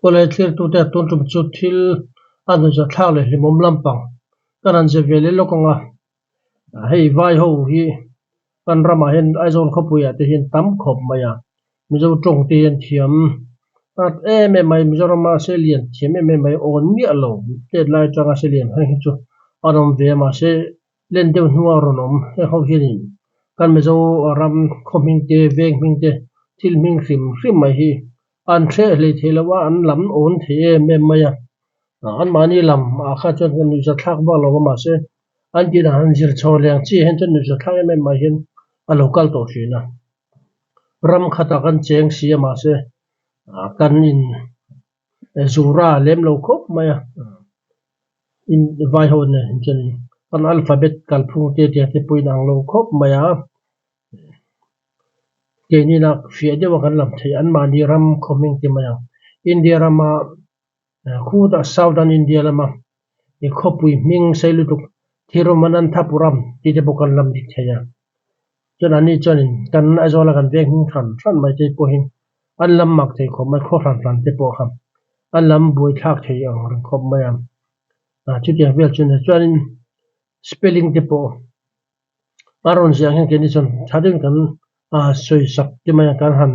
Awle thlirtute tun tum chu thil a hnuza thlak leh hlimawm lampang ka rawn zep ve leh lawk ang a, hei vai ho hi kan ramah hian Aizawl khawpuiah te hian tam khawp mai a, Mizo tawng te hian thiam at em em mai Mizorama selian thiam em em mai awn miah lo tet lai atanga selian heng hi chu a rawn ve a mahse len deuh hnua a rawn awm heng ho hianin kan Mizo ram khaw hming te veng hming te thil hming hrim hrim mai hi an hreh hlei thei lo a an lam awn thei em em mai a anmahni lam ah kha chuan kan nuihza thlak vak lo a mahse an tih dan han zir chho leng chi hian chuan nuihza thlak em em mai hian a lo kal tawh thin a ram khatah kan cheng si a mahse kan in zura lem lo khawp mai a in vai ho nen chuan kan alphabet kalphung te tiang te pawhin a ang lo khawp mai a. Keinin a fiah deuh a kan lam theih anmahni ram khaw hming te mai ang. India rama khutah Southern India lama i khawpui hming sei lutuk Thiruvananthapuram tih te pawh kan lam dik thei a. Chuan anni chuanin kan Aizawla kan veng hming hran hran mai te pawhin an lam mak thei khawp mai, khaw hran hran te pawh kha an lam buaithlak thei ang reng khawp mai a. Chutiang vel chu nia chuanin spelling te pawh. A rawn ziah hian keini chuan tha deuhin kan sawi sak te mai a, kan han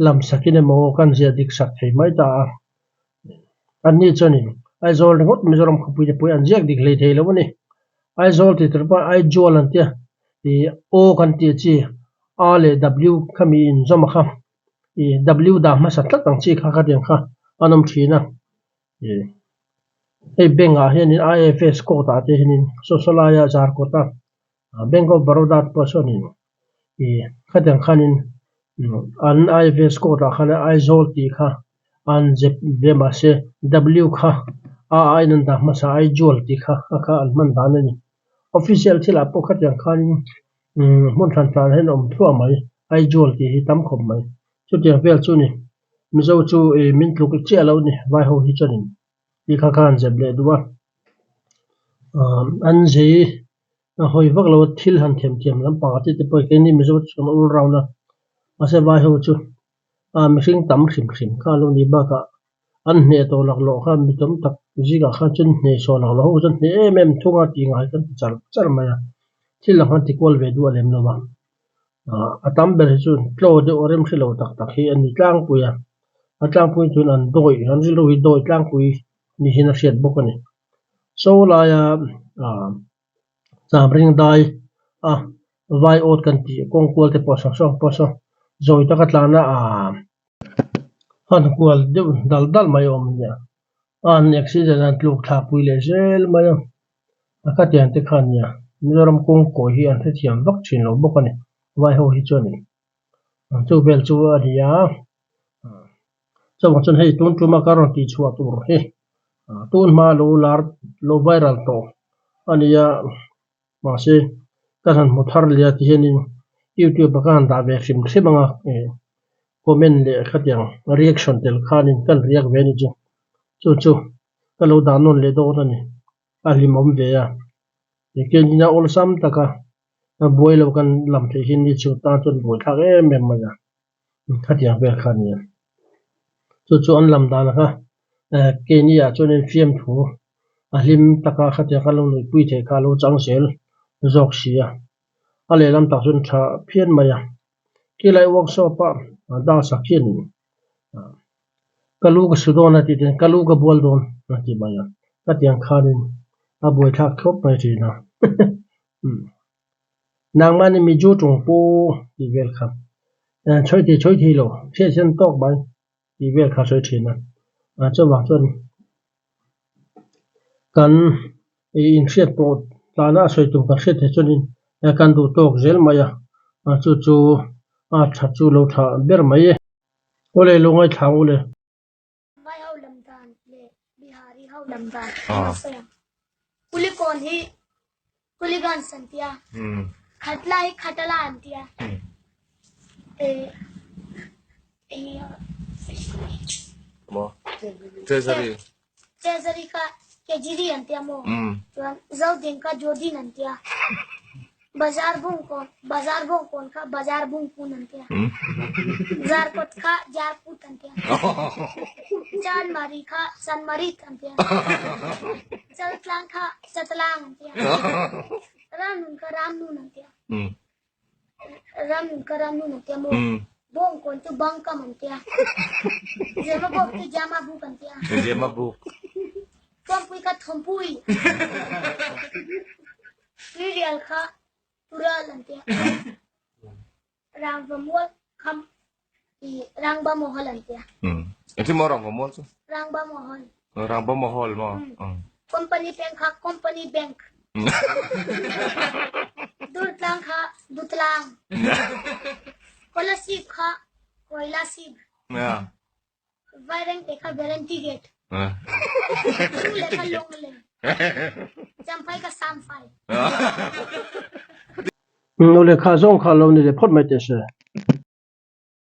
lam sakin emaw kan ziah dik sak thei mai ta a. Anni chuanin Aizawl ringawt Mizoram khawpui te pawh hi an ziak dik hlei thei lo a ni. Aizawl tih tur pawh Aizual an tia ih aw kan tih chi A leh W khami inzawm a kha ih W dah hmasa tlat ang chi kha khatiang kha an awm thin a. Hei bank ah hianin IFS court ah te hianin saw saw laia zar kawt a Bank of Baroda te pawh sawn ih khatiang khanin an IFS court ah khan Aizawl tih kha an zep ve mahse W kha a aiin an dah hmasa Aizawl tih kha a kha an hman dan a ni. Official thil ah pawh khatiang khanin hmun hran hran ah hian a awm thluah mai Aizawl tih hi tam khawp mai chutiang vel chu a ni. Mizo chu ih min tluk chiah lo ni vai ho hi chuanin tih kha khan zep leh duh a an zei a hawi vak lo a thil han them thiam lampang ah te te pawh keini Mizo chu kan all round a mahse vai ho chu ah mihring tam hrim hrim kha a lo nih bakah an hneh tawh laklawh kha mi tam tak zingah khan chuan hneh sawh laklawh ho chuan hneh em em thung a tih ngai kan ti char char mai a thil ang han ti kual ve duh a lem lo va. A tam ber hi chu tlaw deuh a rem hre lo tak tak hi a ni tlangpui a, a tlangpui chuan an dawi an rilru hi dawi tlangpui ni hian a hriat bawk a ni. Saw laia ah cham ring dai a vai awt kan tih kawng kual te pawh saw saw pawh saw zawi taka tlana ah han kual deuh dal dal mai awm a nia, an accident an tluk thlahpui leh zel mai a. A khatiang te khan nia Mizoram kawng kawi hi an hrethiam vak thin lo bawk a ni vai ho hi chuanin chu vel chu a ni a chuvang chuan hei tun tuma ka rawn tih chhuah tur hi tun hma lo lar lo viral tawh a ni a mahse ka han hmu thar leh a ti hianin youtube ah ka han dah ve hrim hrim ang a comment leh khatiang reaction tel khanin kan react ve a ni chu chu chu ka lo dah nawn leh dawn a ni. A hlimawm ve a, keini a awlsam taka buai lo kan lam theih hi ni chu tan chuan buai thlak em em mai a, khatiang vel kha a ni a. Chu chu an lam dan kha keini ah chuanin fiamthu a hlim taka khatiang kha lo nuihpui theih kha a lo chang zel zawk si a, a lehlam tak chuan tha phian mai a. Khilai workshop a dance ah khian Ka lu ka su dawn a tih te ka lu ka bual dawn a ti mai a, ka tiang khanin a buaithlak thlawp mai thin a Nangmahni mi ju tung pu tih vel kha chhawi thei chhawi thei lo hriat hian tawk mai tih vel kha sawi thin a, chuvang chuan kan inhriat pawh tlana a sawi tum kan hriat theih chuanin kan duh tawk zel mai a, chu chu a tha chu lo tha ber mai e. Awle lo ngaithla ang ule. Vai ho lam dan leh Bihari ho lam dan an lo sawi ang. Kulikawn hi Kuligans an tia, Khatla hi Khatala an tia. Treasury. Treasury kha Kejiri an tia maw? Chuan Zodin kha Jodin an tia. Bazar Bungkawn, Bazar Bawngkawn kha Bazar Bungkun an tia. Zarkawt kha Jarkut an tia. Cha. Chanmari kha Chanmarit an tia. Chaltlang kha Chatlang an tia. Ramnun kha Ramnun an tia. Ramnun kha Ramnun an tia maw? Bawngkawn chu Bangkam an tia. Zemabawk chu Jamabuk an tia. Zemabuk. Thuampui kha Thawmpui. Tuirial kha Tural an tia. Rangva mual kham i Rangba Mahal an tia. Engtin maw Rangva mual chu? Rangba Mahal. Rangba Mahal maw? Company bank kha Company bank. Durtlang kha Dutlang. Kolasib kha Koilasib. Vairengte kha Guarantee Gate. Lungle kha Lungle. Champhai kha Samphai. Nule kha zawng kha lo ni leh phawt mai teh se.